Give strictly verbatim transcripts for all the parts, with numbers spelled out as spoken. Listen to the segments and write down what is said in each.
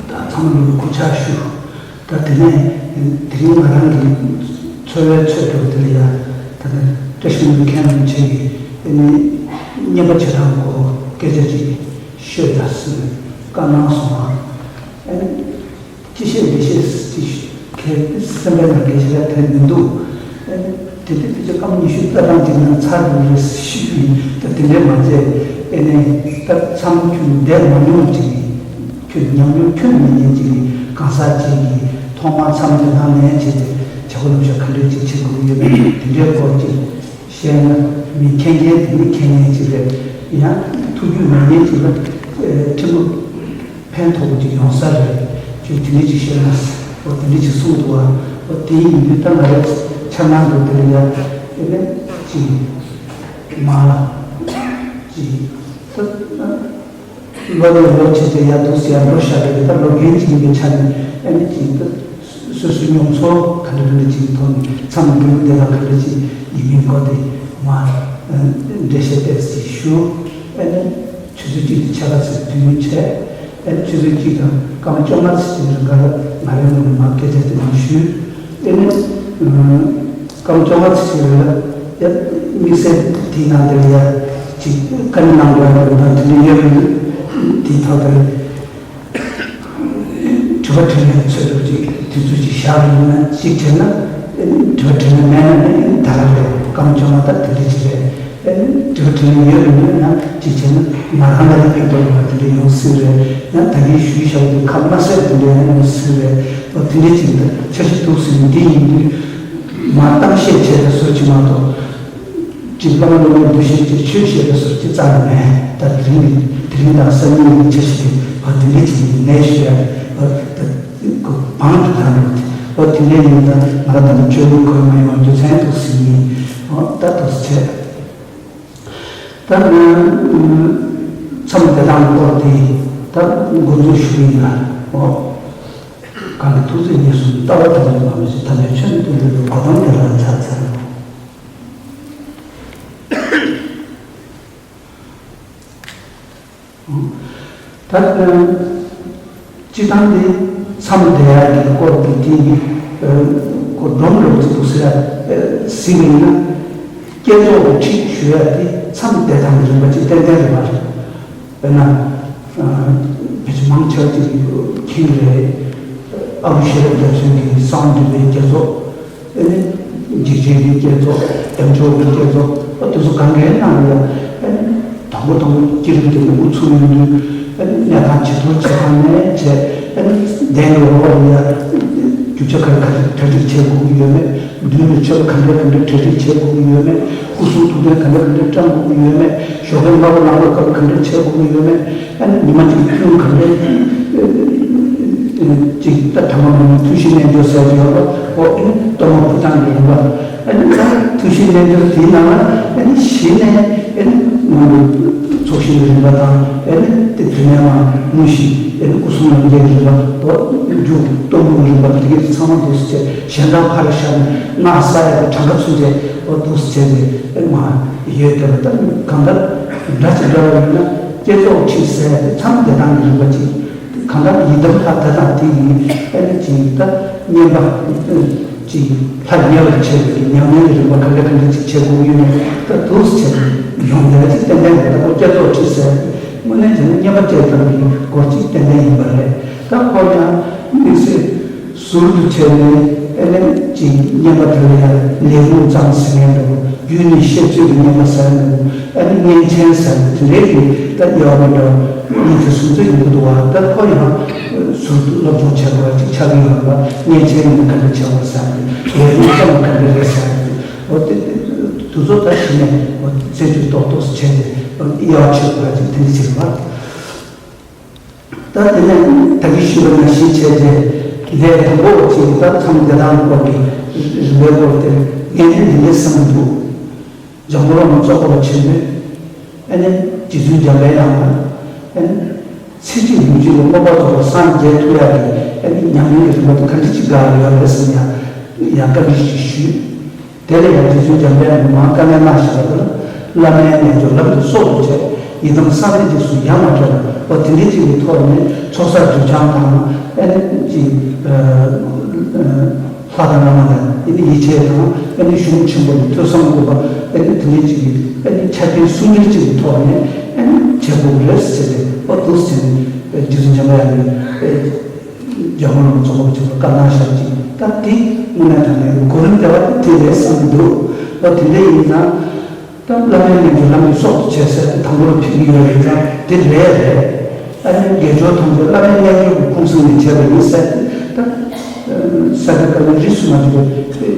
ད་ཚང་མ་ལོ་སྐུ་ཕྱག་ཞུ། ད་དེ་ནས་དེ་རིང་ང་རང་གི་འཚོ་བའི་ཚོད་དུ་དེ་ལ་ཡ་ད་ལྟ་བཀྲ་ཤིས་ལྷུན་པོ་མཁན་རིན་པོ་ཆེ་གིས་ཨ་ནི་བསྙེན་པ་བྱེད་སྟངས་སྐོར་སྐད་ཆ་ཅིག་ཤོད་དང་ཟེར་ནས་བཀའ་གནང་སོང་ང་། ཨ་ནི་ཅི་བཤད་འདི་བཤད་ཅིག་གལ་ཏེ་སེམས་པའི་ནང་གལ་ཆེ་ལ་དོན་མི་འདུག་ཨ་ནི་དེ་དུས་དེ་ཚོ་སྐར་མ་ཉི་ཤུ་རྩ་གྲངས་ཅིག་ནང་ཚར་འགྲོ་རེད་ཞུས་པ་ཡིན། ད་དེ་འདྲས་མ་བྱས། ཨ་ནི་ད་མཚམས་ཁྱོད་བསྡད་མ་མྱོང་ཅིག་ཡིན། ཁྱོད་ཉམས་མྱོང་ཁྱོན་མེད་མཁན་ཅིག་གིས་གང་ཟག་ཅིག་གིས་ཐོག་མར་མཚམས་བསྡད་སྟངས་ལེན་བྱས་ཏེ་བྱ་བ་ལམ་ཤོག་ག་འདྲས་ཅིག་བྱེད་དགོས་ཀྱི་ཡོད་མེད་དེ་འདྲའི་སྐོར་ཅིག་བཤད་ན། མི་མཁྱེན་མཁན་དེ་ནི་མཁྱེན་མཁན་ཅིག་རེད། ཡང་ཐུགས་རྒྱུས་མེད་མཁན་ཅིག་ལ་ཨེ་ཁྲིམས་ལུགས་ཕན་ཐོགས་པོ་ཅིག་ཡོང་ས་རེད། ཁྱོད་དེ་འདྲས་ཅིག་བཤད་ན། འོ་དེ་འདྲས་ཅིག་གསུངས་འདུག་བ། འོ་དེ་ཡིན་དུས་ད་ང་རའི་འཆར་སྣང་དུ་དེ་ལ་ཡ་དེ་ནས་ཅིག་མ་ཅིག་ད། ལོ་ནས་ལོ་བྱས་ཏེ་ཡར་འདུག་སེ་ཡར་འགྲོ་བཞག་པའི་ད་ལོ་རྒན་ཅིག་ཡིན་པའི་ཆ་ནས་ཨ་ནི་ཅིག་ད་སོ་སོའི་མྱོང་ཚོར་ག་འདྲ་ག་འདྲ་ཅིག་ཐོག་ནས་མཚམས་འདུག་དེ་ལ་ག་འདྲ་ཅིག་ཡིན་མིན་སྐོར་དེ་མ་འགྲེལ་བཤད་ཏོག་ཙམ་ཞུ། ཨ་ནི་ཆུ་ཚོད་གཅིག་དང་ཕྱེད་ཀ་ཙམ་དུས་ཡུན་བྱས། ཨ་ནི་ཆུ་ཚོད་གཅིག་དང་སྐར་མ་བཅོ་ལྔ་ཙམ་ཞིག་རིང་ག་ལ་ང་རའི་ངོས་ནས་མར་སྐད་ཆ་དེ་མར་ཞུས། དེ་ནས་སྐར་མ་བཅོ་ལྔ་ཙམ་ཞིག་རིང་ལ་ཡ་དམིགས་བསལ་དེའི་ནང་དེ་ལ་ཡ་ཅིག་བཀའ་འདྲི་གནང་དགོས་པ་དང་དེ་འདྲ་ཡོད་མེད་དེའི་ཐོག་ཏུ་དྲི་བ་དྲིས་ལན་ཚོད་དྲུག་ཅིག་དུས་ཚོད་ཅིག་བཞག་ཡོང་ན་ཅིག་བྱས་ན། དྲི་བ་དྲིས་ལན་མེད་ན་ནི་ད་ག་རེད། སྐར་མ་བཅོ་ལྔ་ད་དེ་འདྲ་ཅིག་རེད། ཨེ་ནི་དྲི་བ་དྲིས་ལན་ཡོད་རེད་མོད་ཡང་ཅིག་བྱས་ན་ང་རང་ལ་ཡང་ཕན་ཐོགས་ཡོང་བ་དེ་འདྲ་ཡོང་སྲིད་རེད། ཡང་ད་གིན་ཞུས་བཞག་པའི་ཁ་མ་གསལ་དེ་འདྲ་ཡང་ཡོང་སྲིད་རེད། འོ་དེ་འདྲ་ཅིག་འདི་འཆར་གཞི་འདུག་ཟེར་ནས་འདི་ཡིན་དུས་མ་གཏམ་བཤད་བྱས་པའི་བཟོ་ཅིག་མ་གཏོགས། ཅིག་བླ་མ་སློབ་མའི་འདུ་ཤེས་ཅིག་ཆོས་བཤད་པའི་བཟོ་ཅིག་རྩ་ནས་མེད། ད་དེ་རིང་གི་དེ་རིང་དང་སང་ཉིན་གྱི་འཆར་གཞི་དེ་འོ་དེ་འདྲ་ཅིག་ཡིན་ནས་ཞུ་ཡ་རེད། འོ་ད་གོ་བང་དུ་ད་འགྲོ་དེ་འོ་དེ་འདྲ་ཡིན། ད་ང་རང་ད་ནི་བཅོས་མིན་ཁོལ་མ་ཡོང་རྒྱུ་མཚན་འདུག་ཟེར་ནས་འོ་ད་འདུག་ཟེར་བྱས། ད་ནི་མཚམས་བསྡད་སྟངས་སྐོར་དེ་ད་འགོ་འཛུགས་ཞུ་གི་ཡིན་ལ། འོ་གང་གི་ཐུགས་བརྩེ་ཉེར་གསུམ་ལྟ་བ་དང་ལྡན་པ་མི་ཚེ་ཐམས་ཅད་ཆོས་ནི་སྟོན་པའི་གོ་ཏམ་དེ་ལ་ཚར་ཚར། ད་ནི་སྤྱི་བཏང་དེ་མཚམས་བསྡད་ཡག་གི་སྐོར་གྱི་དེ་ཡི་གོ་སྒྲོམ་རེ་ཅིག་འདུག་ཟེར་ཡ་གཟིགས་པ་ཡིན་ན། བསྐྱེད་རྫོགས་ཀྱི་ཁྲིད་ཞུ་ཡ་དེ་མཚམས་བསྡད་སྟངས་ཀྱི་རིམ་པ་ཅིག་ཏན་ཏན་རེད་པ། དཔེར་ན། ཕལ་ཆེར་མང་ཆེ་བ་ཅིག་མཁྱེན་གྱི་རེད། ཨ་བུ་ཤེས་རབ་རྒྱ་མཚོ་གི་གསང་བ་འདུས་པའི་བསྐྱེད་རྫོགས། ཨ་ནི་འཇིགས་བྱེད་ཀྱི་བསྐྱེད་རྫོགས། དལ་འབྱོར་གྱི་བསྐྱེད་རྫོགས། ཨ་དེ་ཚོ་གང་གའི་ནང་ལ་ཡང་ཨ་ནི་དང་པོ་དང་པོ་བསྐྱེད་རིམ་དེ་ནི་དབུ་ཚུགས་ཡོང་དུས་ཨ་ནི་གནས་ཁང་བྱི་དོར་བྱེད་སྟངས་ནས་བྱས། ཨ་ནི་གདན་གྱི་འོག་ལ་ཡང་རྒྱུ་ཆ་ག་རེ་ག་རེ་གྲ་སྒྲིག་བྱེད་དགོས་ཀྱི་ཡོད་མེད། མདུན་དུ་མཆོད་པ་ག་འདྲ་ག་འདྲ་གྲ་སྒྲིག་བྱེད་དགོས་ཀྱི་ཡོད་མེད། སྐུ་གསུང་ཐུགས་རྟེན་ག་འདྲ་ག་འདྲ་བཀྲམ་དགོས་ཀྱི་ཡོད་མེད། ཞོགས་ཀས་སྔ་པོ་ལངས་པའི་སྐབས་ག་འདྲ་བྱེད་དགོས་ཀྱི་ཡོད་མེད། ཨ་ནི་ཉི་མ་གཅིག་ཐུན་ག་འདྲ་ཅིག་ད་ཐ་མ་མ་ཐུན་བཞིའི་རྣལ་འབྱོར་ཟེར་གྱི་ཡོད་པ། འོ་ཨ་ནི་གཏོར་མ་ཕུར་བཏང་གི་རིམ་པ། ཨ་ནི་ད་ཐུན་བཞིའི་རྣལ་འབྱོར་དེའི་ནང་ལ་ཨ་ནི་གཞི་ནས་ཨ་ནི་སྔོན་དུ་ཚོགས་ཞིང་གི་རིམ་པ་དང་། ཨ་ནི་དེ་དུས་ནས་མ་དངོས་གཞི་ཨ་ནི་སྐུ་གསུང་ལམ་འཁྱེར་གྱི་རིམ་པ། འོ་མཇུག་གཏོར་མ་གི་རིམ་པ། དེ་གའི་ཚང་མ་འདུག་སེ་བྱས། གཞན་དག་ཕར་བཞག་ནས་སྔགས་བསགས་ཡ་དང་གྲངས་ཀ་ཚུན་ཆད་འོ་འདུག་སེ་བྱས་ཏེ་ཨ་ནི་མ་ཡོད་བསྡད་པ། ད་གང་ལྟར་འདྲ་ཅིག་འདྲ་བ་ཡིན་ན་བསྐྱེད་རྫོགས་ཁྲིད་ཟེར་ཡ་དེ་མཚམས་བསྡད་སྟངས་ཀྱི་རིམ་པ་ཅིག་གང་ལྟར་ཡི་དམ་ལྷ་དེ་དང་དེ་ཡི་ཨ་ནི་ཅིག་ད་བསྙེན་པ་ཅིག་ལྷར་ཉེ་བར་བྱེད་པའི་ཉམས་ལེན་གྱི་རིམ་པ་ག་འདྲ་ག་འདྲ་ཅིག་བྱེད་དགོས་ཡོད་མེད། ད་འདུག་སེ་བྱས་ཡོང་བསྡད་ཅིག་ཏན་ཏན་རེད། ད་ཁོ་བསྐྱེད་རྫོགས་ཁྲིད་ཟེར་དངོས་གནས་བྱས་ན་བསྙེན་པ་བསྐྱེད་སྟངས་ཀྱི་སྐོར་ཅིག་ཏན་ཏན་ཡིན་པ་རེད། ད་ཁོ་ཡང་དམིགས་བསལ་ཟུར་དུ་བྱས་ནས་ཨ་ནི་ཅིག་བསྙེན་པ་དེ་ལ་ཡང་ལས་རུང་ཙམ་ཟེར་མཁན་འདུག་རྒྱུད་ནི་བཤད་ཚོད་ཀྱི་བསྙེན་པ་ཟེར་ནས། ཨ་ནི་བསྙེན་ཆེན་ཟེར་ནས་དེ་འདྲའི་གི་ད་དབྱེ་བ་མི་འདྲ་བ་གཉིས་དེ་གསུམ་ཚོད་ཡོང་གི་འདུག་བ། ད་ཁོ་ཡང་ཟུར་དུ་སློབ་སྦྱོང་བྱེད་དགོས་པ་ཅིག་ཆགས་ཀྱི་ཡོད་པ། བསྙེན་ཆེན་ནི་ག་འདྲ་བྱེད་དགོས་ཟེར་ནས། ལས་རུང་ཙམ་ག་འདྲ་རེད་ཟེར་ནས། འོ་དེ་དེ་ཚོ་ད་གཞི་ནས་འོ་རྩད་གཅོད་ཏོག་ཏོག་བྱས་ཏེ། དབྱེ་བ་ཕྱེ་དགོས་ཅིག་དེ་འདྲ་ཅིག་རེད་པ། ད་དེ་ནས་ད་གིན་ཞུས་པ་ནང་བཞིན་བྱས་ཏེ། ལས་དང་པོ་ཅིག་ད་མཚམས་བདེ་ཐང་སྐོར་གྱི་རིམ་པའི་སྐོར་དེ་ངས་ནི་འདི་འདྲ་བསམ་གྱི་འདུག་འཇམ་མགོན་བླ་མ་རྫོགས་པ་ཆེན་པོས་ཨ་ནི་རྗེ་བཙུན་འཇམ་པའི་དབྱངས་ལ་ཨ་ནི་ཚེ་གཅིག་ལུས་གཅིག་ལ་མངོན་པར་རྫོགས་པར་སངས་རྒྱས་ཐུབ་ཡག་གི་ཨ་ནི་ཉམས་ལེན་གྱི་རིམ་པ་དེ་ག་འདྲ་ཅིག་དགའ་ཡོད་རེད་ཟེར་ནས་ཡང་བཀའ་འདྲི་ཞིག་ཞུས། དེ་ལ་ཡང་རྗེ་བཙུན་འཇམ་དཔལ་དབྱངས་ཀྱིས་མར་བཀའ་ལན་གནང་བཞག་པ་དེ་ལ། བླ་མའི་རྣལ་འབྱོར་ལམ་གྱི་སྲོག་ཏུ་བྱས། ཡི་དམ་གསང་བའི་རྗེས་སུ་ཡང་མ་བྲལ་བ། འོ་དེ་འདྲའི་ཅིག་གི་ཐོག་ནས་ཚོགས་བསགས་སྒྲིབ་སྦྱང་དང་ཨ་ནི་ཅིག་ལྷ་དང་བླ་མ་དང་ཨ་ནི་ཡིད་ཆེས་དང་ཨ་ནི་གཞུང་ཆེན་པོ་ནས་ཐོས་བསམ་སྒོམ་པ་ཨ་ནི་དེ་འདྲའི་ཅིག་གི་ཨ་ནི་ཆ་རྐྱེན་གསུམ་འདྲའི་ཅིག་གི་ཐོག་ནས་ཨ་ནི་བྱེད་དགོས་རེད་ཟེར་ཏེ། འོ་འདུག་ཟེར་ནས་རྗེ་བཙུན་འཇམ་དཔལ་དབྱངས་ཀྱིས། རྒྱལ་བ་རིན་པོ་ཆེ་ལ་བཀའ་གནང་བཞག་ཅིང་། ད་དེ་དངོས་གནས་དྲང་གནས་གོ་རིམ་དེ་བ་དེ་རེད་བསམ་གྱི་འདུག་ད་དེ་འདྲ་ཡིན་ཙང་། ད་བླ་མའི་རྣལ་འབྱོར་ལམ་གྱི་སྲོག་ཏུ་བྱས་ཟེར་ཏེ་དང་པོར་ཕུལ་གྱི་ཡོད་རེད་ཙང་དེ་རེད་རེད། ཨ་ནི་དགེ་སྦྱོར་ཐམས་ཅད་བླ་མའི་རྣལ་འབྱོར་གྱི་ཁུངས་གསུམ་ནས་བྱས་པ་ཡིན་ཟེར་ཏེ། ད་ས་དགེ་བཀའ་བློན་རིས་སུ་མ་ཆད་པའི་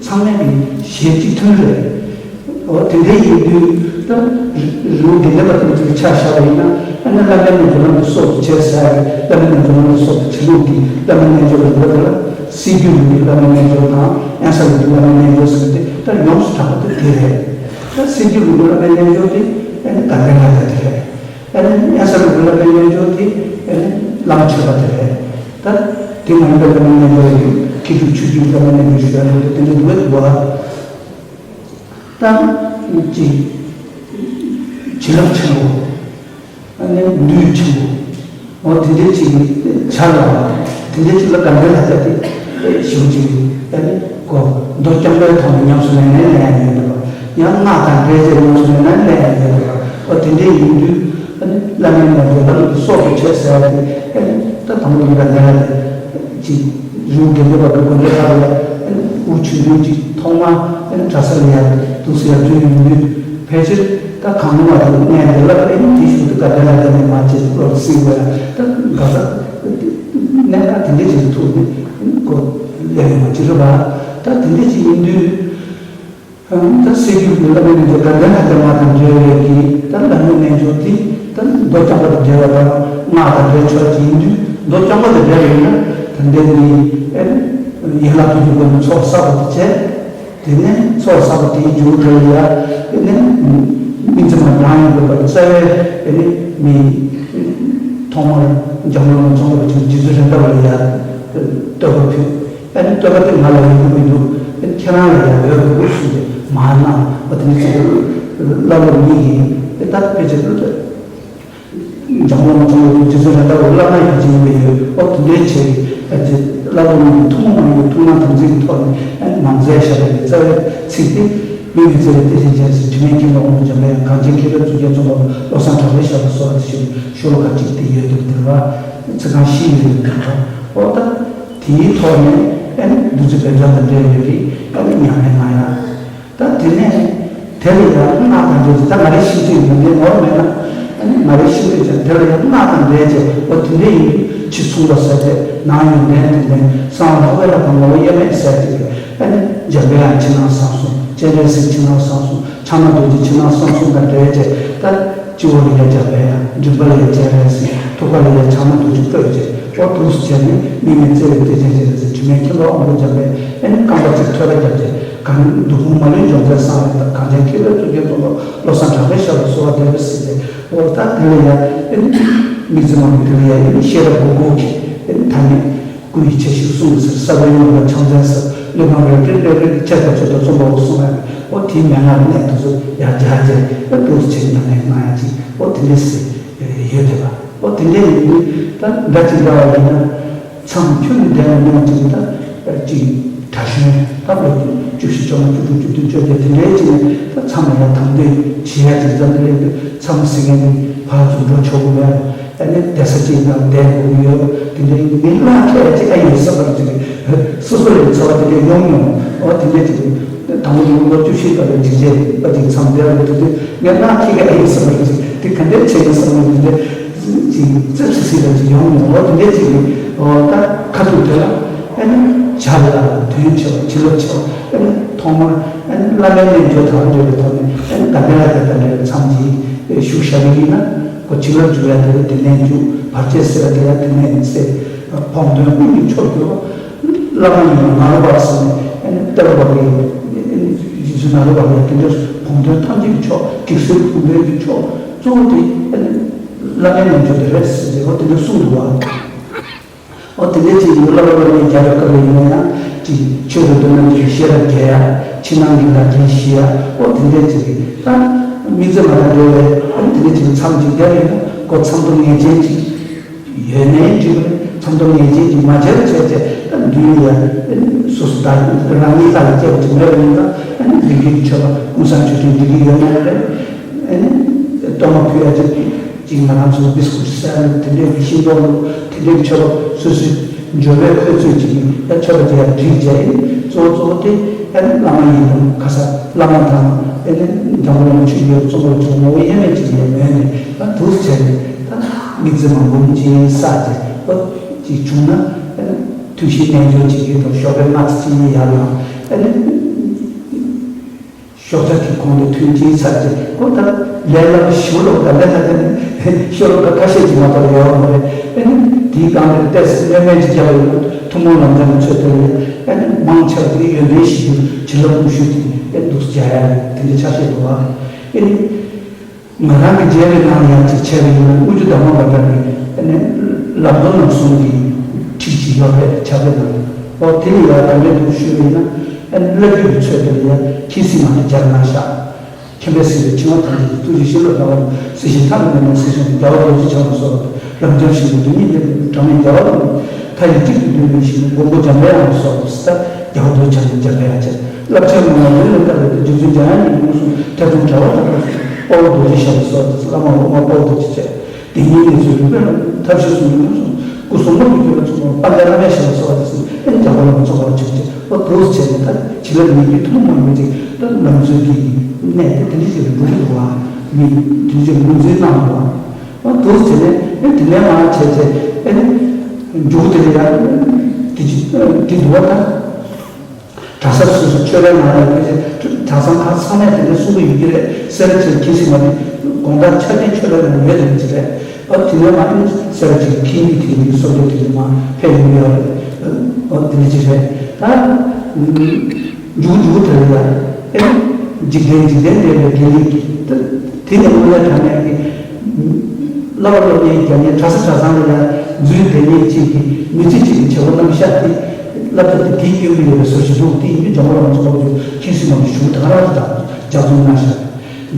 ཚང་མས་ཀྱི་ཞལ་གཅིག་མཐུན་རེད། འོ་དེ་འདྲ་ཡིན་དུས་ད་རི་བོ་དགེ་ལྡན་པ་དེ་ཚོ་ཆ་བཞག་པ་ཡིན་ན། ཨ་ནི་བླ་མའི་རྣལ་འབྱོར་ལམ་གྱི་སྲོག་ཏུ་བྱས་ཟེར་ཡ་གི་བླ་མའི་རྣལ་འབྱོར་ལམ་གྱི་སྲོག་ཏུ་བྱེད་ལུགས་ཀྱི་བླ་མའི་རྣལ་འབྱོར་གྱི་ལུགས་ལ་སེམས་རྒྱུད་ལུགས་ཀྱི་བླ་མའི་རྣལ་འབྱོར་དང་། ཨེ་ས་ལུགས་ཀྱི་བླ་མའི་རྣལ་འབྱོར་ཟེར་ཏེ་ད་ཡོངས་སུ་གྲགས་པ་དེ་དེ་རེད། ད་སེམས་རྒྱུད་ལུགས་ཀྱི་བླ་མའི་རྣལ་འབྱོར་དེ་ཨ་ནི་དགའ་ལྡན་ལྷ་དེ་རེད། ཨ་ནི་ཨེ་ས་ལུགས་ཀྱི་བླ་མའི་རྣལ་འབྱོར་དེ་ཨ་ནི་བླ་མ་མཆོད་པ་དེ་རེད། ད་དེ་མ་ཡིན་པའི་བླ་མའི་རྣལ་འབྱོར་ཡོད། མཁས་གྲུབ་ཆོས་ཀྱི་བླ་མའི་རྣལ་འབྱོར་ཞུ་ཡ་ལུགས་དེ་དེ་འདྲ་འདུག་བས་འདུག་བ། ད་ཅིག་བྱིན་རླབས་ཆེན་པོ། ཨ་ནི་འདུས་ཆེན་པོ། འོ་དེ་འདྲའི་ཅིག་བྱ་ལ། དེ་འདྲའི་ཅིག་ལ་དགའ་ལྡན་ལྷ་དེ་ཞེ་པོ་ཅིག་ཨ་ནི་གོ་མདོ་རྐྱང་པའི་ཐོག་ནས་ཉམས་སུ་ལེན་ནས་ལེན་ཡ་ཡོད་འདུག་པ། ཡང་སྔགས་དང་འབྲེལ་བྱས་ཉམས་སུ་ལེན་ན་ལེན་ཡ་ཡོད་འདུག་པ། འོ་དེ་འདྲའི་ཡིན་དུས་ཨ་ནི་བླ་མའི་རྣལ་འབྱོར་ལམ་གྱི་སྲོག་ཏུ་བྱས་ཟེར་བ་དེ་ཨ་ནི་ད་དང་པོ་ལ་དགའ་ལྡན་ལྷ་དེ་ཅིག་རི་བོ་དགེ་ལྡན་པ་གི་དགོན་སྡེ་ཁག་ལ་ཨ་ནི་དབུ་ཆོས་འདུན་གྱི་ཐོག་མ་ཨ་ནི་གྲྭ་ས་ལ་ཡ་འདུག་སེ་ཡར་བྱོན་ཡོང་དུས། ཕལ་ཆེར་ད་གང་རུང་བ་དང་གནས་དེ་ལ་ཨེ་ནི་དེ་ཞིག་ཏུ་དགའ་ལྡན་ལྷ་དེ་ནས་མ་བྱས་བློར་སྲིད་པ་ཡང་ད་དགའ་ས་གནས་ཁག་དེ་འདྲ་ཞིག་ཐུག་ནས་ཨེ་ནི་ཁོ་སླེབས་ཡོང་བ་ཅི་རེད་པ། ད་དེ་འདྲ་ཞིག་ཡིན་དུས་ད་སྲིད་རྒྱུད་ཀྱི་བླ་མའི་རྣལ་འབྱོར་དགའ་ལྡན་ལྷ་དེ་མ་དང་འབྲེལ་བའི་གི་ད་བླ་མའི་རྣལ་འབྱོར་དེ་ད་མདོ་རྐྱང་པ་དང་འབྲེལ་བ་དང་སྔགས་དང་འབྲེལ་ཆོག་ཅིག་ཡིན་དུས། མདོ་རྐྱང་པ་དང་འབྲེལ་བ་ཡིན་ན་ད་འདི་ནི་ཨེ་ནི་ཡན་ལག་བདུན་གྱི་སྒོ་ནས་ཚོགས་བསགས་པ་དེ་བྱས། དེ་ནས་ཚོགས་བསགས་པ་དེའི་རྒྱུ་འབྲས་ལ་ཡ། དེ་ནས་མི་ཚེ་མ་རང་ཡིན་དགོས་པར་རྩ་བའི་དེ་ནས་མི་ཐོག་མར་འཇམ་མགོན་བླ་མ་ཙོང་ཁ་པ་ཆེན་པོ་རྗེ་བཙུན་རེད་མདའ་བ་ལ་ཡ་བསྟོད་པ་ཕུལ། ཨ་ནི་བསྟོད་པ་དེ་ང་ལ་ཡོང་གི་མི་འདུག་ཨ་ནི་ཁྱེད་རང་ལ་ཡ་ཡོད་དགོས་གསུངས་ཏེ་མར་གནང་བ་དེ་ནས་ཚིག་བླ་སློབ་གཉིས་ཀྱིས་དེ་ལྟར་དཔེ་ཆ་བླུགས་ཏེ། འཇམ་མགོན་བླ་མ་ཙོང་ཁ་པ་ཆེན་པོ་རྗེ་བཙུན་རེད་མདའ་བ་བླ་མ་ཡིན་གྱི་ཡིན་པས་ཡོད། ཨོ་དེ་འདྲའི་ཆེ་གི་ཨ་ཅེ་བླ་སློབ་གཉིས་ཀྱི་ཐུན་མོང་མ་ཡིན་པའི་ཐུགས་སྣང་དམ་ཚིག་གི་ཐོག་ནས་ཨ་ནི་མ་མཛད་བཞག་པའི་རྩ་བའི་ཚིག་དེ། མི་མི་བརྩེ་བའི་གཏེར་ཆེན་ཅན་ཟེར། དྲི་མེད་མཁྱེན་པ་དབང་པོ་འཇམ་པའི་དབྱངས། གངས་ཅན་མཁས་པའི་གཙུག་རྒྱན་ཙོང་ཁ་པ་བློ་བཟང་གྲགས་པས་ཞབས་ལ་གསོལ་བ་འདེབས་ཤིང་། ཤོ་ལོ་ཀ་གཅིག་དེ་ཡོད་འདུག་དེ་བ་ཚིག་རྐང་བཞི་ཡོད་འདུག་དེ་བ། ཨོ་ད་དེའི་ཐོག་ནས་ཨ་ནི་བདུད་རྩི་འབེབས་སྦྱང་དང་འབྲེལ་བའི་རིགས་ཨ་ནི་ཉམས་ལེན་གནང་ཡ། ད་དེ་ནས་དེ་ལ་ཡང་སྔགས་དང་འབྲེལ་ཏེ། ད་ང་རའི་ཤེས་ཚོད་ཡིན་པས་ནོར་མེད་ན། ཨ་ནི་ང་རའི་ཤེས་ཚོད་ཅན་དེ་ལ་ཡང་སྔགས་དང་འབྲེལ་ཏེ། འོ་དེ་འདྲ་ཡིན་དུས་ཕྱི་མཚུངས་པ་ཟེར་ཏེ། ནང་ཡོན་ཏན་དེ་ནས་གསང་བ་ལྷག་པའི་ལྷ་དང་ངོ་བོ་དབྱེར་མེད་ཟེར་ཏེ། ཨ་ནི་འཇམ་པའི་དབྱངས་ཕྱི་ནང་གསང་གསུམ། སྤྱན་རས་གཟིགས་ཕྱི་ནང་གསང་གསུམ། ཕྱག་ན་རྡོ་རྗེ་ཕྱི་ནང་གསང་གསུམ་དང་འབྲེལ་ཏེ། ད་སྤྱི་བོ་ལ་ཡང་འཇམ་པའི་དབྱངས། མགྲིན་པ་ལ་ཡང་སྤྱན་རས་གཟིགས། ཐུགས་ཀ་ལ་ཡང་ཕྱག་ན་རྡོ་རྗེ་བཀོད་ཅིང་། འོ་འདུག་སེ་བྱས་ནས་མི་མི་བརྩེ་བའི་གཏེར་ཆེན་ཅན་ཟེར། དྲི་མེད་མཁྱེན་པ་དབང་པོ་འཇམ་པས་ཨ་ནི་རྐང་པ་གཅིག་ཐོད་པ་བརྒྱབ་སྟེ། གང་སྡུག་ཕུང་མ་ལུས་འཇོམས་མཛད་གསང་བའི་བདག། གངས་ཅན་མཁས་པའི་གཙུག་རྒྱན་ཙོང་ཁ་པ་བློ་བཟང་གྲགས་པས་ཞབས་ལ་གསོལ་བ་འདེབས་པའི་ཚིག་དེ། འོ་ད་དེ་ལ་ཡང་ཨ་ནི་མི་ཚེ་མང་པོའི་དེ་ལ་ཡང་ཨ་ནི་ཤེས་རབ་སྒོ་སྒོ་གིས་ཨ་ནི་ཐ་སྙད་སྐུ་ཡི་ཆ་ཤས་གསུམ་ཟེར། ས་བོན་ཡུམ་ལ་ཕྱག་མཚན་ཟེར། གླེགས་བམ་རལ་གྲི་སླེབས་རེ་ཆད་དང་ཆད་དང་རྩོམ་པ་པོ་གསུང་བ། འོ་དེའི་མན་ངག་གི་གནད་དེ་ཚོ་ཡར་སྦྱར་བྱས་ཨ་འདུག་སེ་བྱས་ཉམས་ལེན་གནང་ཡ་ཅིག་འོ་དེ་འདྲ་ཟེར་ཡོད་དེ་བ། འོ་དེ་འདྲ་ཡིན་དུས་ད་འདྲ་ཅིག་འདྲ་བ་ཡིན་ན། མཚམས་ཁྱོན་ནས་འདས་པ་མང་ཅིག་ད་ཅིག་གྲྭ་གཞོན་ད་ལོ་བཅུ་བཞི་བཅོ་ལྔ་བཅུ་དྲུག་བཅུ་བདུན་བཅོ་བརྒྱད་དེ་འདྲའི་ཅིག་ནས་ད་མཚམས་ལ་ཡང་དམ་དོད་བྱེད་ཡ་ཅིག་འཛམ་གླིང་དུ་མཚམས་ཟེར་མཁན་དེ་ཕར་ཚུར་འགྲོ་ཆོག་གི་མེད། ཨ་ནི་བསྡད་ས་གཅིག་ནང་བསྡད་དགོས་ཀྱི་ཡོད། དེ་འདྲའི་མི་ལྷག་མཁན་ཅིག་ཨ་ཡོད་བསམ་པ་ཅིག་སོ་སོ་ལ་ཚོར་བ་དེ་འདྲ་ཡོང་མྱོང་། འོ་དེ་འདྲ་ཅིག་དང་པོ་ལོ་བཅུ་བཞི་ལ་ཅིག་བྱས་པ་ཅིག་མཚམས་བསྡད་པ་དེ་དུས་ངས་ལྷག་མཁན་ཨ་ཡོད་བསམ་པ་ཅིག་དེ་ག་འདྲ་བྱས་ཡོད་བསམ་པ་དེ་འདྲ། ཅིག་ཙིག་ཙིག་ཙིག་ལ་ཅིག་ཡོང་ངོ་། དེ་འདྲ་ཅིག་གི་འོ་ད་ཁ་ཐུག་དེ་ལ་ཨ་ནི་ཞབས་ལ་དོན་ཆེ་བ་བྱིན་རླབས་ཆེ་བ། ཨ་ནི་ཐོག་མར་ཨ་ནི་བླ་མའི་རྣལ་འབྱོར་དང་འབྲེལ་བའི་ཐོག་ནས་ཨ་ནི་དགའ་ལྡན་ལྷ་དེ་དང་འབྲེལ་བའི་མཚམས་ཅིག་ བཞུགས་བཞག་གི་ཡིན་ན། ཁོ་བྱིན་རླབས་འཇུག་ཡ་དེ་ལ་དེ་ནས་འཇུག་བར་ཆད་སེལ་ཡ་དེ་ལ་དེ་ནས་སེལ། བོགས་འདོན་ཀུན་གྱི་མཆོག་གྱུར་པ། བླ་མ་ཡིན་ན་ང་རོ་པ་ཟེར་ནས་ཨ་ནི་ཏེ་རོ་པ་གི་རྗེ་བཙུན་ང་རོ་པ་ལ་དེ་འདྲ་བོགས་འདོན་ཐམས་ཅད་ཀྱི་མཆོག་གེགས་སེལ་བོགས་འདོན་གྱི་མཆོག་གཙོ་བོ་དེ་ཨ་ནི་བླ་མའི་རྣལ་འབྱོར་དེ་རེད་ཟེར་ཏེ་ཨོ་དེ་འདྲ་གསུངས་འདུག་བ། ཨོ་དེ་འདྲའི་ཅིག་ཡོད། བསླབ་པ་སློབ་གཉེར་རྒྱབ་པའི་སྐབས་ལ་ཡིན་ན་ཡང་ཅིག་ཆོས་རབ་ཏུ་རྣམ་འབྱེད་ཀྱི་ཤེས་རབ་རྒྱས་ཡ། ཕྱི་ནང་གི་ལག་རྗེས་ཤེས་ཡ། ཨོ་དེ་འདྲའི་ཅིག་ད་དམིགས་བརྩེ་མ་དང་འབྲེལ་བའི་ཨོ་དེ་འདྲའི་ཅིག་མཚམས་ཅིག་བསྡད་པ་ཡིན་ན་ཁོ་མཚམས་སྡོམ་ངེས་ཅན་ཅིག་ཡོད་ནའི་འགྲིག་གི་རེད། མཚམས་སྡོམ་ངེས་ཅན་ཅིག་མ་བྱས་པ་བྱས་བྱས་ད་མདུན་ལ་ཡ་སོ་སོ་ད་རང་ཉིད་ལྷ་ལ་སྐྱེ་བ་ཅིག་མེད་པ་ཡིན་ན་ཨ་ནི་རིགས་རྒྱུད་ཀྱི་ཆོས་པ་ཀུན་བཟང་མཆོད་སྤྲིན་འགྲིག་གི་ཡོད་ན་རེད། ཨ་ནི་གཏོར་མ་ཕུལ་ཡ་ཅིག་ཅིག་ང་རང་ཚོ་བིས་ཀུ་ཊི་ཟེར་ཡ་དེ་འདྲའི་གི་ཤིང་ཏོག་ལུག་དེ་འདྲའི་གི་མཆོད་པ་སོ་སོའི་འབྱོར་པའི་ཁོལ་ཚོད་ཅིག་གིས་ཡ་མཆོད་པ་དེ་ཡ་སྒྲིག་བྱས་ཡིན། གཙོ་བོ་གཙོ་བོ་དེ་ཨ་ནི་བླ་མ་ཡིན་ནམ་ཁ་ས་བླ་མ་དང་ཨ་ནི་འཇམ་མགོན་རིན་པོ་ཆེ་ཡོད་གཙོ་བོ་ཅིག་ངོ་བོ་དབྱེར་མེད་ཅིག་ལ་མོས་ནས་ད་འདུག་བྱས་ནས་ད་དམིགས་བརྩེ་མ་འབུམ་གཅིག་བསགས་ཏེ་ཨོ་ཅིག་བྱུང་ན་ཨ་ནི་ཐུགས་བཞེད་རྣལ་འབྱོར་ཅིག་གིས་དང་ཞོགས་པའི་སྔ་ཚིག་ཅིག་ཡར་ལངས་ཨ་ནི། ཤོག་བྱ་གི་གོང་དུ་ཐོན་སྐྱེལ་ཚར་རྗེས་ཁོ་ད་ལས་སླ་པོ་ཞིག་ལོག་ད་ལས་སླ་དེ་ནི་ཤོ་ལོ་ཀ་ཁ་ཤས་ཀྱིས་མ་གཏོགས་ཡོད་མ་རེད། ཨེ་ནི་དེའི་སྒང་དེར་ཏོག་ཙམ་སྣོན་མེད་ཅིག་བརྒྱབ་པ་ཡིན་ན་ཐུན་མོང་ལམ་སྦྱོང་གི་ཚོད་དེ་ལས་ཨེ་ནི་མང་ཆེ་བ་དེ་ཡོན་ཏན་ཞིག་ཏུ་བྱིན་རླབས་ཀུན་ཞུགས་དེ་ཨེ་འདུག་སེ་རྒྱག་ཡ་རེད། དེ་འདྲ་ཆ་ཤས་འདུག་བ། ཨེ་ནི། ང་རང་གི་མཇལ་བའི་ནང་ཡང་ཅིག་བྱས་པ་ཡིན་ན་དངུལ་ཆུ་ཟླ་བ་འབའ་འབྲང་གི་ཨ་ནི་ལམ་གཙོ་རྣམ་གསུམ་གྱི་ཁྲིད་ཅིག་ཡོད་པའི་ཕྱག་དཔེ་ནང་ཨོ་དེ་ལ་ཡང་ག་འདྲས་འདུག་ཞུས་པ་ཡིན་ན་ཨ་ནི་བླ་བརྒྱུད་ཀྱི་ཚོད་དེ་ལ་ཡང་ཁྱེད་སྲིད་མ་དེ་སྦྱར་གནང་ཤག་མཁྱེན་པས་གཟིགས་པའི་འཆིང་བ་ཐམས་ཅད་ཀྱི་ཐུགས་རྗེ་ཤེས་རབ་ལྟ་བ་སྲིད་ཞིའི་མཐའ་ལ་མི་གནས་སྲིད་གཞུང་གི་རྒྱལ་བ་རྡོ་རྗེ་འཆང་དུ་གསོལ་བ་དང་རབ་འབྱམས་ཞིང་གི་སྡུག་བསྔལ་འདས་པའི་གྲངས་མེད་རྒྱལ་བ་རིན་པོ་ཆེ་མཐའ་ཡས་གཅིག་ཏུ་བསྡུས་པའི་ཞིང་མགོན་པོ་འཇམ་དཔལ་དབྱངས་ལ་སོགས་པ་སྲིད་རྒྱལ་བ་རྡོ་རྗེ་འཆང་དུ་འཇམ་དཔལ་དབྱངས་ཆེ། བསླབ་བྱ་ངོ་མ་ལུས་ལ་བསྟར་བའི་རྗེ་བཙུན་འཇམ་དབྱངས་ཀྱི་གདུང་བསུ་ཐེ་ཚོམ་བྲལ་བ་དང་པོ་དཔའ་བོ་རྡོ་རྗེ་ཞབས་ལ་སོགས་པ་བླ་མ་འོག་མ་དཔའ་བོ་རྡོ་རྗེ་བཅས་བདེན་གཉིས་གནས་ཚུལ་རིགས་པས་ཐབས་ཤེས་གསུངས་པའི་ངོས་སུ་སྐུ་གསུང་རབ་ཀྱི་རྒྱུད་ལ་ཚོགས་པ་དཔལ་ལྡན་བླ་མའི་ཞབས་ལ་སོགས་པ་དེ་ཚོ་ཨེ་འཇམ་དཔལ་བླ་མ་ཚོགས་པ་ཆེན་པོ་ཆེ་ཨོ་འདུག་སེ་བྱས་ནས་ད་བྱིན་རླབས་ཉེ་བརྒྱུད་ཐུན་མོང་མ་ཡིན་པའི་ཅིག་ད་ལམ་སྲོལ་གྱི་གནས་དེ་དེ་འདྲ་ཞིག་ལ་འགྲོ་གི་འདུག་བ། མི་དེ་འདྲ་ཞིག་ངོས་འཛིན་གནང་འདུག་བ། ཨོ་འདུག་སེ་བྱས་ནས་ཨེ་དེ་ནས་མར་བྱས་བྱས་ཨེ་ནི་མཇུག་དེ་ལ་ཡང་དེ་ཅིག་དེ་འདུག་བ་ད། གྲྭ་ས་སོ་སོ་ཆོས་རའི་ནང་ལ་ཕལ་ཆེར་གྲྭ་ཚང་ཁག་ཚང་མས་དེ་འདྲ་གསུང་གི་ཡོད་ཀྱི་རེད། སེ་ར་བྱེས་ཁྱི་སི་མ་དེ་དགོང་དག་ཆ་ཅན་ཆོས་རའི་ནང་ཡོད་དེ་འདྲ་ཅིག་རེད། ཨ་དེ་ནས་མ་ཨིན་སེ་ར་བྱེས་ཁྱི་གཉིས་དེ་འདྲའི་སོ་སོ་དེ་འདྲ་མ་ཕེབས་ཡོང་ཡོད་རེད། ཨ་དེ་འདྲ་ཅིག་རེད། ད་མཇུག་མཇུག་དེ་ལ་ཡང་ཨེ་འཇིག་རྟེན་འཇིག་རྟེན་འདས་པའི་དགེ་ལེགས་ཀྱི་ད་དེ་ནས་དངོས་གནས་དྲང་གནས་ཀྱི། བསླབ་པ་སློབ་གཉེར་རྒྱག་མཁན་གྲྭ་ས་གྲྭ་ཚང་ལ་ཡང་འཛུལ་བསྡད་མཁན་གཅིག་གིས་མི་ཚེ་གཅིག་གི་བྱ་བ་བླང་བྱ་དེ་བསླབ་བྱ་དེ་དེའི་སྐྱོན་གྱི་ཡོད་པའི་བཟོ་ཞིག་འདུག་དེ་ཡིན་དུས་འཇམ་མགོན་བླ་མ་ཚོ་ཁོ་ཚོས་ཁྱེད་སྲིད་མ་གི་གཞུང་ད་ག་རང་དང་ལྗགས་རྩོམ་གནང་ཤག་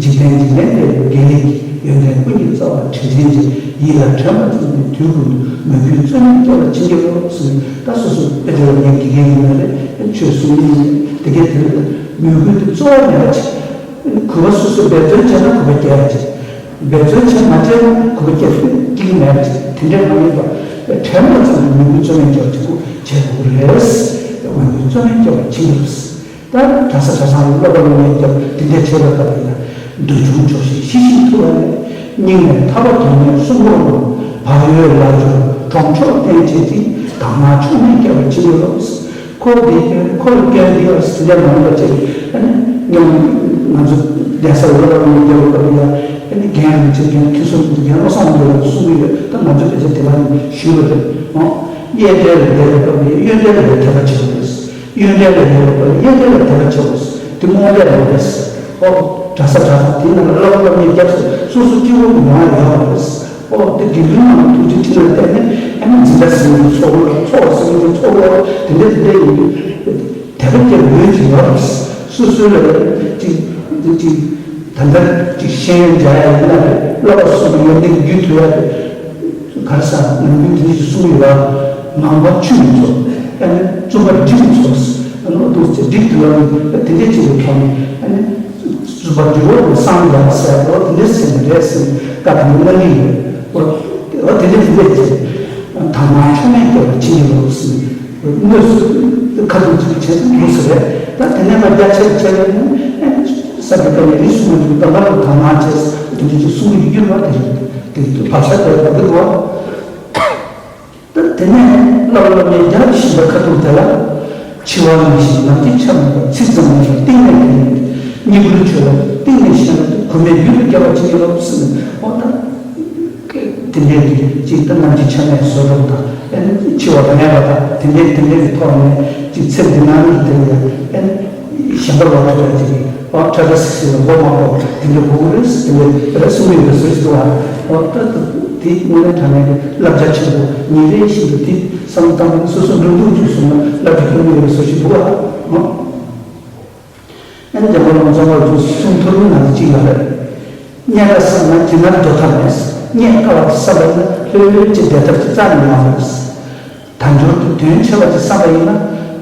འཇིག་རྟེན་འཇིག་རྟེན་འདས་པའི་དགེ་ལེགས་ཀྱི་ཡོན་ཏན་ཀུན་གྱི་རྩ་བ་དྲིན་ཅན་གྱི་ཡིད་ལ་དྲན་པ་ཙམ་གྱིས་དུས་ཀུན་ཏུ་མོས་གུས་རྩོལ་མེད་སྐྱེ་བར་བྱིན་གྱིས་རློབས་ཟེར་ད་སོ་སོ་དཔེ་དེ་ལ་ངས་དགེ་རྒན་ཡིན་ན་རེད་ཆོས་གསུང་མི་ཡིན་དེ་གའི་དེ་ལ་མོས་གུས་དེ་རྩོལ་བ་མེད་པ་བྱེད། གུས་པ་སོ་སོས་འབད་བརྩོན་བྱས་ན་གུས་པ་སྐྱེ་ཡ་བྱེད། འབད་བརྩོན་བྱས་མ་བྱས་ན་གུས་པ་སྐྱེ་ཐུབ་ཀྱི་མེད་པ་བྱེད། དེ་འདྲ་མ་ཡིན་པར་དྲན་པ་ཙམ་གྱིས་མོས་གུས་རྩོལ་མེད་སྐྱེ་བ་བྱེད་དགོས་བྱེད་དགོས་རེད། མོས་གུས་རྩོལ་མེད་སྐྱེ་བ་བྱེད་དགོས། ད་གྲྭ་ས་གྲྭ་ཚང་ལ་སློབ་པ་སློབ་གཉེར་སྐྱོབ་དེ་འདྲ་བྱེད་པའི་སྐབས་ཡིན་ན་འདོད་ཆུང་ཆོག་ཤེས་ཤེས་བཞིན་ཐུབ་པ་ལས། སྙིང་ནས་ཐར་པ་དོན་གཉེར་གསུང་འབུམ་ལ། བག་ཡོད་ལག་འབྱོར་གྲོང་ཆོག་རྟེན་བྱེད་ཅིང་། དག་སྣང་ཕྱོགས་མེད་སྐྱེ་བར་བྱིན་གྱིས་རློབས། ཁོ་འདི་ཁོ་ལ་སྐྱོན་འདི་ཨ་སི་ལེ་མང་པ་ཅིག་ཨ་ནི་སྙོམས་ང་ཚོ་གདན་ས་ལ་ལ་མི་རྒྱལ་བ་ལ་ཡ་ཨ་ནི་རྒན་རིན་ཆེན་རྒན་ཁྱི་སོ་རྒན་བློ་བཟང་རྒན་ལ་གསུང་གི་ཡོད། ད་ང་ཚོ་ཕལ་ཆེར་དེ་ལ་ཞུས་པ་རེད། ཨོ་གཡས་གྲལ་ལ་བསྡད་པ་ལ་གཡོན་གྲལ་ལ་དད་པ་བྱེད་དགོས། གཡོན་གྲལ་ལ་བསྡད་པ་ལ་གཡས་གྲལ་ལ་དད་པ་བྱེད་དགོས། དེ་རྨོངས་དད་རེད། ཨོ་གྲྭ་ས་གྲྭ་ཚང་དེ་ནང་ལ་བསླབ་པ་སློབ་གཉེར་རྒྱབ་སོ་སོ་སོ་སྐྱིད་པོ་མི་ཡོང་བ་ཡོད་རེད། ཨོ་དེ་དགེ་འདུན་རྣམས་ཐུགས་རྗེ་ཁྲིད་ལ་བརྟེན་ནས་ཨ་ནི་འཛིན་གྲྭ་ཟེར་མཁན་ཚོགས་སློབ་ཚོགས་ཟེར་མཁན་ཚོགས་སློབ་དེ་འདྲ་དེ་འདྲ་ཡིན་དུས་དད་པ་སྐྱེ་འོས་ཀྱི་ཡོད་རེད། སོ་སོའི་ལ་ཅིག་ཅིག་ད་ལྟ་ཅིག་ཤེས་ཡོན་སྦྱང་ཡ་ཡིན་ན་རེད། བསླབ་པ་སོགས་ཀྱི་ཡོན་ཏན་རྒྱུད་ཐུབ་ཡ་རེད། ག་རེ་ཟ་ནམ་རྒྱུན་དེ་འདྲ་ཅིག་གསུང་ཡོད་པ། ངང་པ་ཆུ་མི་འཚོ། ཨ་ནི་བཙུན་པ་སྒྲིག་མི་འཚོ། ཨ་ནི་འོ་དེ་སྒྲིག་ཐུབ་ཡ་དེ་འདྲ་ཅིག་གི་ཐོག་ནས་ཨ་ནི། བཙུན་པ་འདྲི་བ་ནི་སངས་རྒྱས་ཟེར་བ་དེ་འདྲ་ཟེར་ནས་རེད་ཟེར་ནས་བཀའ་དང་གནང་གི་ཡོད། འོ་དེ་འདྲ་ཟེར་ནས་དག་སྣང་ཕྱོགས་མེད་སྐྱེ་བར་བྱིན་གྱིས་རློབས་ཟེར་ནས་དངོས་སུ་ཁ་ཐུག་ཅིག་བྱས་ཏེ་འདུག་ཟེར་རེད། ད་དེ་ནས་མར་རྒྱ་ཆེར་བྱས་ནས་ས་དེ་ཀ་ནས་རིས་སུ་མ་ཆུང་བའི་ཏམ་པ་ལ་དག་སྣང་བྱས་དེ་འདྲ་ཅིག་གསུང་གི་ཡོད་པ་དེ་རེད། དེ་བག་ཆགས་དེ་བར་དུ་འགྲོ་བ། ད་དེ་ནས་བསླབ་པ་སློབ་གཉེར་རྒྱབ་བཞིན་པའི་ཁ་ཐུག་དེ་ལ། འཆི་བ་ནང་བཞིན་ནམ་མཁའི་ཆར་མོ་ཚིག་ཙམ་མེད་པར་གཏིང་ནས་གྱེས་ནས། སྙིང་པོའི་ཆོས་ལ་གཏིང་ནས་ཤེས་ན་གོང་མའི་རྒྱུད་ལ་སྐྱེ་བ་ཅི་ཡིན་ལོ་ཟེར་ནས། འོ་ད་དེ་འདྲའི་གི་ཅིག་ད་ནམ་གྱི་ཆ་མེད་བཟོ་འདྲ་དང་། ཨེ་ནི་འཆི་བ་མེད་པ་དང་། དེ་འདྲའི་དེ་འདྲའི་གི་ཐོག་ནས་ཅིག་ཚེ་འདི་ནང་གི་དེ་ལ་ཡང་ཨེ་ནི་གཞན་པ་ལ་ཐུག་ཡ་ཅིག་གི། འོ་ཁྲ་ཁྲ་སིག་སིག་ལ་མགོ་མ་འཁོར་དེ་འདྲའི་དགོས་ཀྱི་རེད། དེ་འདྲའི་རེ་གསུང་གི་ཡོད་པའི་བཟོ་ཞིག་འདུག་བ། འོ་ད་དེ་དངོས་གནས་དྲང་གནས་ཀྱི་བསླབ་བྱ་ཆེན་པོ་ཉིན་རེ་བཞིན་དུ་དེ་བསམ་བློ་བཏང་ནས་སོ་སོ་འགྲོ་འདུག་ཅིག་གསུངས་ན་བསླབ་བྱ་སྐྱོན་གྱི་ཡོད་པའི་བཟོ་ཞིག་འདུག་བ། འོ། ཨེ་ནི་འཇམ་མགོན་རྣམ་གསུམ་པ་ལ་གསུང་ཐུབ་ན་ཅི་ཡོད་རེད། རྙེད་དཀའ་བསམ་ན་གྱི་ནར་སྡོད་ཐབས་མེད། རྙེད་དཀའ་བ་བསམ་པ་ཡིན་ན་ལྷོད་ལྷོད་ཀྱི་བསྡད་ཐབས་ཀྱི་རྩ་ནས་མ་རེད། དལ་འབྱོར་དུ་དོན་ཆེ་བ་ཅིག་བསམ་པ་ཡིན་ན།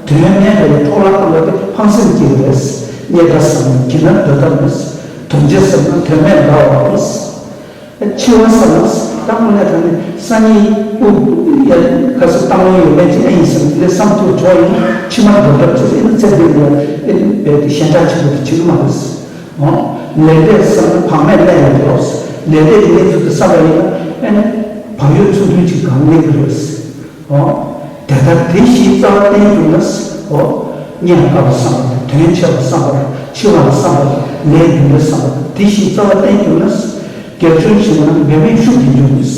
དོན་མེད་པའི་འཕྲོ་བརླག་བཏང་བ་དེ་ཕངས་སེམས་སྐྱེ་གི་རེད། རྙེད་དཀའ་བསམ་ན་གྱི་ནར་སྡོད་ཐབས་མེད། དོན་ཆེ་བསམ་ན་དོན་མེད་འདྲ་བ་རེད། འཆི་བ་བསམ་ན་ད་དངོས་གནས་དྲང་གནས་སང་ཉིན་དབུགས་ཡར་ག་ཚོད་བཏང་ལོང་ཡོད་མེད་ཅིག་ཨེ་ཡིན་བསམ། དེ་འདྲའི་བསམ་ཚུལ་བྱུང་བ་ཡིན་ན་ཕྱི་མར་འགྲོ་གྲབས་བྱེད་ཟེར། ཨེ་ནི་ཚེ་འདི་ལ་ཨེ་ནི་རྦད་དེ་ཞེན་ཆགས་ཆེན་པོ་དེ་བྱེད་ཀྱི་མ་རེད། འོ། ལས་འབྲས་བསམ་ན་བག་མེད་གནས་ཡོད་རེད། ལས་འབྲས་ཀྱི་གནས་ཚུལ་དེ་བསམ་པ་ཡིན་ན་ཨེ་ནི་བག་ཡོད་ཚུལ་མཐུན་ཅིག་གང་གནས་ཀྱི་རེད། འོ། དེ་ལྟར་དེ་བཞིའི་རྩ་བ་བརྟན་གྱུར་ན། འོ། རྙེད་དཀའ་བ་བསམ་པ་དང་། དོན་ཆེ་བ་བསམ་པ་དང་། འཆི་བ་ལ་བསམ་པ་དང་། ལས་རྒྱུ་འབྲས་བསམ་པ་དང་། དེ་བཞིའི་རྩ་བ་བརྟན་གྱུར་ན། རྒྱ་ཆེན་ཞིག་ན་འབད་མེད་ཤུགས་ཀྱིས་འབྱུང་ངེས།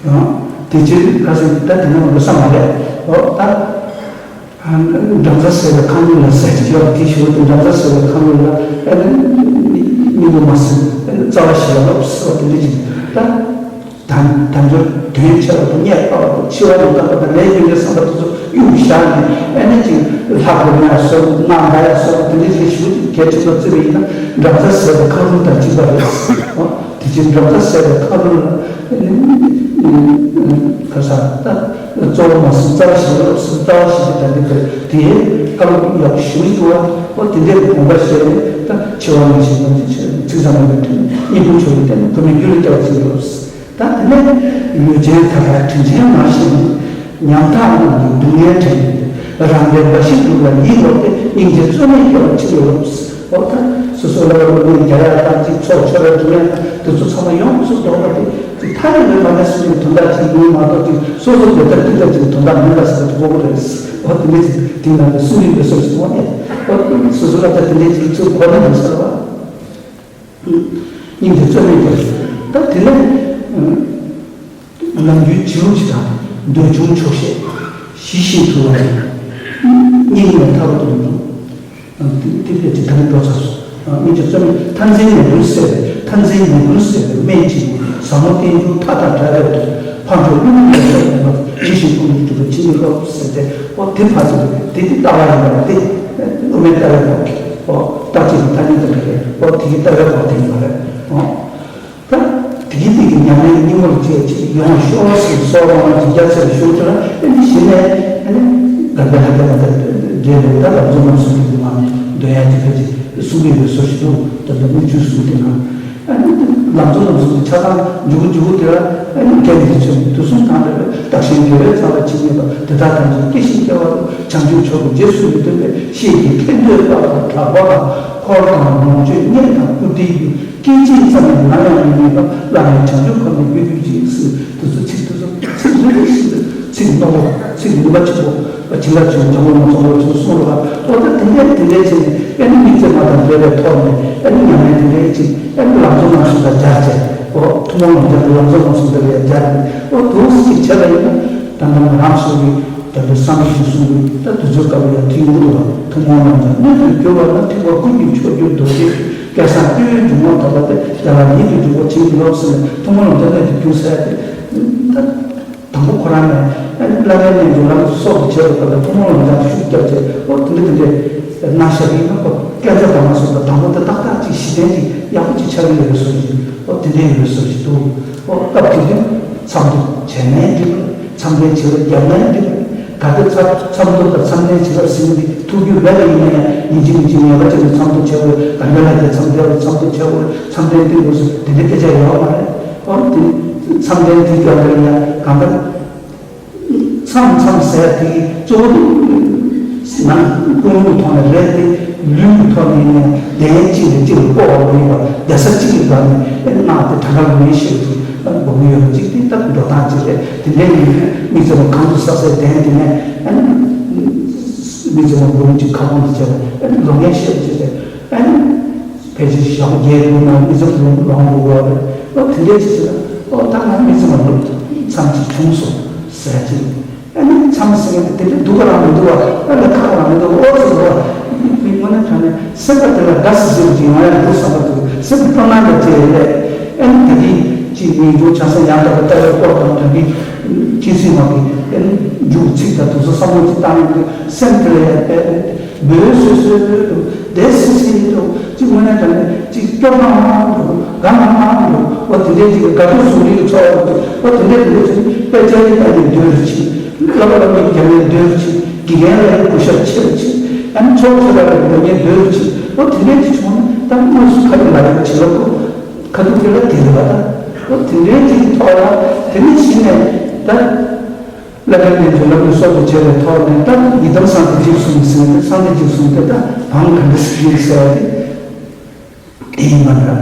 ཡང་དེ་ཕྱིར་ཁ་སང་ད་དེ་ནང་འགྲོ་ས་མ་རེད། འོ་ད། འབྲོང་རྩ་ཟེར་བའི་ཁམས་ལ་ཟེར་གྱི་ཡོད་དེ་ཞུ་བ་དེ། འབྲོང་རྩ་ཟེར་བའི་ཁམས་ལ་ཨེ་ནི་སྙིང་པོ་མ་ཟིན། ཨེ་ནི་རྩ་བ་ཞིག་ལ་ལོག་ཟེར་བ་དེ་འདྲ་ཅིག་ད། དལ་འབྱོར་དོན་ཆེ་བ་དང་། རྙེད་དཀའ་བ་དང་། འཆི་བ་ཡང་དག་པ་དང་། ལས་རྒྱུ་འབྲས་བསམ་པ་དེ་ཚོ་གཡུག་བཞག་ནས། ཨེ་ནི་ཅིག་ལྷ་སྒོམ་ཡ་བཟོ། སྔགས་བཟླ་ཡ་བཟོ། དེ་འདྲ་ཅིག་ཞུ་གལ་ཆེན་པོ་བརྩི་བ་ཡིན་ན། འབྲོང་རྩ་ཟེར་བའི་ཁམས་ལུང་དང་གཅིག་པ་རེད། འོ། དེ་ཕྱིར་འབྲོང་རྩ་ཟེར་བའི་ཁམས་ལུང་ལ་ཁ་སང་ད་གཙོ་བོ་མ་ཟིན་རྩ་བ་ཞིག་ལ་ཟིན། རྩ་བ་ཞིག་གི་ད་འདི་དེ་དེའི་བཀའ་སློབ་ཡག་པོ་ཞུ་ཡི་འདུག་བ། འོ་དེ་འདྲའི་དགོངས་པ་བཞེས་ནས། ད་འཆི་བ་ནང་བཞིན་ནམ་ཅི་ཚིག་ཟ་མ་ཡོད་དྲན། སྙིང་པོ་ཆོས་ཀྱི་རྟེན་གོང་མའི་རྒྱུད་ལ་སྐྱེ་བ་ཅིག་ཡོད། ད་དེ་ནས་ལུས་ཅན་མཐའ་དག་དྲིན་ཅན་མ་ཞེས་ནས། ཉམ་ཐག་རྣམས་ཀྱི་སྡུག་བསྔལ་དྲན་ཏེ། རང་དོན་འབའ་ཞིག་སྒྲུབ་ལ་ཡིད་འོང་སྟེ། སྙིང་རྗེ་རྩོལ་མེད་སྐྱེ་བར་ཕྱིར་ཡོང་། འོ་ད་སོ་སོ་ལ་བློ་ནི་རྒྱ་ཡ་དང་ཅིག་ཚོགས་ཆོས་ར་སྒྲུབ་ཡ་དང་དེ་ཚོ་ཚང་མ་ཡོངས་སུ་རྫོགས་པ་དེ་ཅིག་ཐ་ན་ལུས་མ་ནས་སུ་ཡི་དོན་དག་ཅིག་ཡིན་མ་གཏོགས། ཅིག་སོ་སོ་དེ་ལྟར་ཏིག་ཙམ་ཅིག་དོན་དག་མིན་པ་ཟེར་བ་དེ་གོ་གི་རེད། འོ་དེ་འདྲ་ཅིག་དེ་ནང་གི་སུ་ཡི་ལུས་སོགས་ཤིག་འོ་ནས། འོ་སོ་སོ་ལ་ད་དེ་འདྲ་ཅིག་ཚུར་གོ་ན་མི་ཟེར་བ། སྙིང་རྗེ་རྩོལ་མེད་ཀྱི། ད་དེ་ནས་ནམ་རྒྱུན་བྱིའུ་ཅིག་དང་། འདོད་ཆུང་ཆོག་ཤེས། ཞི་ཞིང་དུལ་བ་ཡིན། སྙིང་ནས་ཐར་པ་དང་འགྲོ། དེ་དེ་ཕལ་ཆེར་ད་ནི་འགྲོ་ཚར་སོང་། སྙིང་རྗེ་རྩོལ་མེད། མཐའ་མཚན་མེད་པར་སེལ་བའི། མཐའ་མཚན་མེད་པར་སེལ་བའི་སྨན་གཅིག་པུ། ཟབ་མོ་རྟེན་འབྱུང་མཐའ་དང་བྲལ་བའི་དོན། ཕར་འགྲོ་གློ་བུར་ལས་སོགས་མེད་པར། ཇི་བཞིན་ཀུན་ཏུ་གྲུབ་པའི་ཕྱིར་མི་སློབ་ཟེར་ཏེ། འོ་དེ་ཕར་ཚུར་དེ་དེ་ལྟ་བ་ཡིན་པ་དེ། དབུ་མའི་ལྟ་བའི་སྐབས་ཀྱི། འོ་རྟག་གཅིག་གི་ཐ་སྙད་དུ་འགྲོ་བའི། འོ་དེ་གི་ལྟ་བའི་སྐབས་དེ་ཡིན་པ་རེད། འོ་ད་དེ་གི་དེ་གི་ཉམས་ལེན་གཉིས་པོ་ལ་བྱས་ཅིག་ཡོང་ཤོག་ཟེར་གསོལ་བ་སྨོན་ལམ་རྒྱ་ཆེར་ཞུ་ཚུལ་ལ། ཨེ་འདི་གཞི་ནས་ཨེ་ནི་དགའ་ལྡན་ལྷ་རྒྱལ་ལ་དེ་འདྲའི་ལས་ད་ལམ་གཙོ་རྣམ་གསུམ་གྱི་མ་འདོན་ཡ་དེ་ཕལ་ཆེར་གསུང་གི་ཡོད་བཟོ་ཞིག་འདུག་ད་ལྟ་མིག་ཆུ་གསུང་དེ་ན། ཨ་ནི་ལམ་གཙོ་རྣམ་གསུམ་གྱི་ཆ་ཚང་མཇུག་མཇུག་དེ་ལ་ཨ་ནི་སྐད་འདི་ཚོས་དུས་གསུམ་གང་འདྲ་བའི་བདག་གཞན་དགེ་བའི་རྩ་བ་ཇི་སྙེད་པ། དེ་དག་ཐམས་ཅད་སྐྱེ་ཞིང་སྐྱེ་བ་དང་། བྱང་ཆུབ་མཆོག་ཏུ་རྗེས་སུ་མི་མཐུན་པའི། ཤེས་ཀྱི་ཁེ་འདོད་པ་དང་གྲགས་པ་དང་། འཁོར་དང་ལོངས་སྤྱོད་གཉེན་དང་བཀུར་སྟིའི་རྒྱུ། སྐད་ཅིག་ཙམ་ཡང་ནམ་ཡང་མི་དམིགས་པ། བླ་མེད་བྱང་ཆུབ་གོ་འཕང་འགོད་གྱུར་ཅིག་ཟེར། དེ་ཚོ་ཚིག་དེ་ཚོ་ཚིག་རེ་རེ་བཞིན་དུ་ཚིག་རྣོ་བོ། ཚིག་ནུས་པ་ཆེན་པོ། བྱིན་རླབས་ཆེན་པོ་འཇམ་མགོན་རྣམ་གསུམ་པ་ལ་ཚུར་གསུངས་རོགས། འོ་ད་དེ་འདྲའི་དེ་འདྲའི་བྱས་ནས་ཨ་ནི་དམིགས་བརྩེ་མ་དང་འབྲེལ་བའི་ཐོག་ནས་ཨ་ནི་ཉམས་ལེན་དེ་འདྲའི་ཅིག་ཨ་ནི་ལམ་གཙོ་རྣམ་གསུམ་དང་སྦྱར་བྱས། འོ་ཐུན་མོང་ལམ་སྦྱར་དང་ལམ་གཙོ་རྣམ་གསུམ་དེ་ལ་ཡང་སྦྱར་ནས། འོ་དུ་ཅིག་བྱས་པ་ཡིན་ན། ད་ལྟ་ང་རང་ཚོ་གི་ད་ལྟ་བསམ་པ་ཞིག་གསུང་གི། ད་དུས་ཚོད་སྐབས་ལ་ཡང་དུས་ཡུན་རིང་བ། ཐུན་མོང་ལམ་སྦྱར་སྣོད་དུ་གྱུར་པ་ན། ཐེག་པ་ཀུན་གྱི་མཆོག་གྱུར་རྡོ་རྗེ། སྐལ་བཟང་སྤྲེའུའི་འབྱུང་བ་དག་པ་སྟེ། བདེ་བླག་ཉིད་དུ་འཇུག་པར་བྱིན་གྱིས་རློབས་ཟེར་ནས། ཐུན་མོང་ལམ་སྦྱར་སྣོད་དུ་གྱུར་ཟེར་ཡ་དེ། ད་དང་པོ་ཁོ་རང་ནས་ཨ་ནི་བླ་མའི་རྣལ་འབྱོར་ལམ་གྱི་སྲོག་ཏུ་བྱས་པ་དག་ལ་ཐུན་མོང་ལམ་སྦྱར་ཤུགས་བརྒྱབ་བྱས། འོ་དེ་འདྲ་དེ་འདྲའི་གནང་བཞག་གི་ཡིན་ན། ཁོ་སྐད་ཆ་དང་མ་སོགས་པ་དང་པོ་དེ་ཏག་ཏག་ཅིག་གཞི་རྟེན་ཅིག་ཡག་པོ་ཅིག་ཆགས་ཀྱི་ཡོད་བཟོ་ཞིག་འོ་དེ་འདྲའི་ཡོད་བཟོ་ཞིག་འདུག་འོ་སྐབས་དེ་དུས་མཚམས་འདུ་བྱས་ནའི་འགྲིག་རེད། མཚམས་ལན་བྱེད་པ་བརྒྱབ་ནའི་འགྲིག་རེད། གལ་ཏེ་མཚམས་མཚམས་འདུ་དང་མཚམས་ལན་བྱེད་པ་ཟེར་མཁན་དེ་ཐུགས་རྒྱུས་མེད་པ་ཡིན་ན་ཡང་། ཡིན་གཅིག་མིན་གཅིག་ངེས་པ་བྱས་ནས་མཚམས་འདུ་བྱེད་དགོས། དགའ་ལྡན་ལྷ་རྒྱལ་མཚམས་བསྡད་པ་མཚམས་འདུ་བྱེད་དགོས། མཚམས་ལན་སྟེར་དགོས་ཟེར་དེ་འདྲའི་སྐད་ཆ་ཡོད་མ་རེད། འོ་དེ་མཚམས་ལན་དེ་བརྒྱབ་ན་ཡང་གང་ལྟར། མཚམས་མཚམས་ཟེར་དེ་གཙོ་བོ་ནང་ཀུན་སློང་གི་ཐོག་ནས་རེད་དེ། ལུས་ཀྱི་ཐོག་ནས་ནས་གདན་གཅིག་ནས་གཅིག་ལ་སྤོ་བ་མ་ཡིན་པར་བསྡད་ས་གཅིག་གི་སྒང་ནས་ཨེ་གནང་སྟེ། གྲངས་ཀ་ལ་མེད་ཤེས་ཀྱི་སྒོམ་གྱི་ཡོད་པ་གཅིག་དེ་ད་འགྲོ་སྟངས་གཅིག་རེད། དེ་འདྲའི་ཡིན་ན་དམིགས་བརྩེ་མ་གང་དུ་བསགས་སའི་གདན་དེ་ནས་ཨེ་དམིགས་བརྩེ་མ་འབུམ་གཅིག་ཁ་སྐོང་དུ་བྱས་པ་ཨེ་ལོ་ངན་ཤེས་པ་གཅིག་རེད། ཨེ། ཕལ་ཆེར་ཞག་བརྒྱད་དགུ་ནང་མི་ཚེ་ལོངས་ལོངས་དགོས་པ་རེད། ཨོ་དེ་འདྲའི་ཅིག་ཟེར་ན་ཨོ་ད་ང་མི་ཚེ་མ་ལོབས་མཚམས་ཅིག་བྱུང་སོང་ཟེར་ཅིག་ཨ་ནི་མཚམས་ཟེར་མཁན་དེ་དེ་འདྲའི་སྡུག་ག་རང་མི་འདུག་བ། ཨ་ལ་ཁག་རང་མི་འདུག་ཨོ་ཟེར་བ། དངོས་གནས་དྲང་གནས་སེམས་པ་དེ་ལ་དགའ་སི་སི་ཅིག་ང་ཡང་འདུག་བསམ་པ་འདུག་སེམས་པ་སྤྲོ་སྣང་འདྲ་ཅིག་རེད། ཨ་ནི་ད་གིན་ཅིག་ངེས་འབྱུང་བྱང་སེམས་ཡང་དག་པའི་ལྟ་བའི་སྐོར་དང་དོན་གྱི་སྐྱེ་སྲིད་མ་གི་ཨ་ནི་མཇུག་ཚིག་དང་དུས་སུ་བསམ་བློ་ཅིག་བཏང་ཡོང་དུས་སེམས་དེ་ལ་ཡང་ཨ་ནི། འབོལ་སོད་སོད་འདུག་བདེ་སི་སི་འདུག་ཅིག་དངོས་གནས་དྲང་གནས་ཅིག་སྐྱོ་མང་མང་འདུག་དགའ་མང་མང་འདུག་ཨོ་དེ་འདྲའི་ཅིག་དགའ་སྐྱོ་ཟུང་འབྲེལ་གྱི་ཚོར་བ་འདུག་ཨོ་དེ་འདྲའི་དེ་འདྲའི་ཅིག་དཔེ་ཆ་ཡི་ལྟ་ནས་སྡོད་རུ་ཅིག་བསླབ་པ་བསླབ་པའི་རྒྱབ་ནས་སྡོད་རུ་ཅིག་དགེ་རྒན་ལ་ཡང་གུས་ཞབས་ཆེ་རུ་ཅིག་ཨ་ནི་ཚོགས་ཆེ་ལ་ཡང་སྡོད་ནས་སྡོད་རུ་ཅིག་ཨོ་དེ་འདྲའི་ཅིག་བྱུང་ན་ད་དངོས་སུ་ཁ་ཡོད་ལག་ཡོད་བྱེད་ལ་ཁོ་ཁ་ཐུག་དེ་ལ་དེ་རེད་པ། ད་ཨོ་དེ་འདྲའི་ཅིག་གི་ཐོག་ལ་དེ་ནི་གཞི་ནས་ད། བླ་རྒན་རྣལ་འབྱོར་བསླབ་གཉེར་སོགས་ཀྱི་བྱས་པའི་ཐོག་ནས་ད་ཡི་དམ་གསང་བདེ་འཇིགས་གསུམ་ཟེར་ཏེ་གསང་བདེ་འཇིགས་གསུམ་དེ་ད་བང་ག་འདྲ་ཞིག་ཡིན་ཟེར་བ་དེ་ཡིན་པ་འདྲ།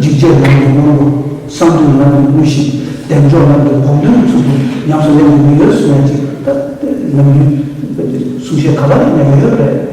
འཇིགས་བྱེད་ལམ་གྱི་སྔོན་པོ། གསང་འདུས་ལམ་གྱི་དངོས་གཞི། བདེ་མཆོག་ལམ་གྱི་སྒོམ་དོན་ཚུལ་དུ་ཉམས་སུ་ལེན་གྱི་མི་ཡོད་གསུང་ཡ་ཅིག་ད་ནམ་རྒྱུན་གསུང་བཤད་ག་པར་ཡིན་ན་ཡོད་རེད།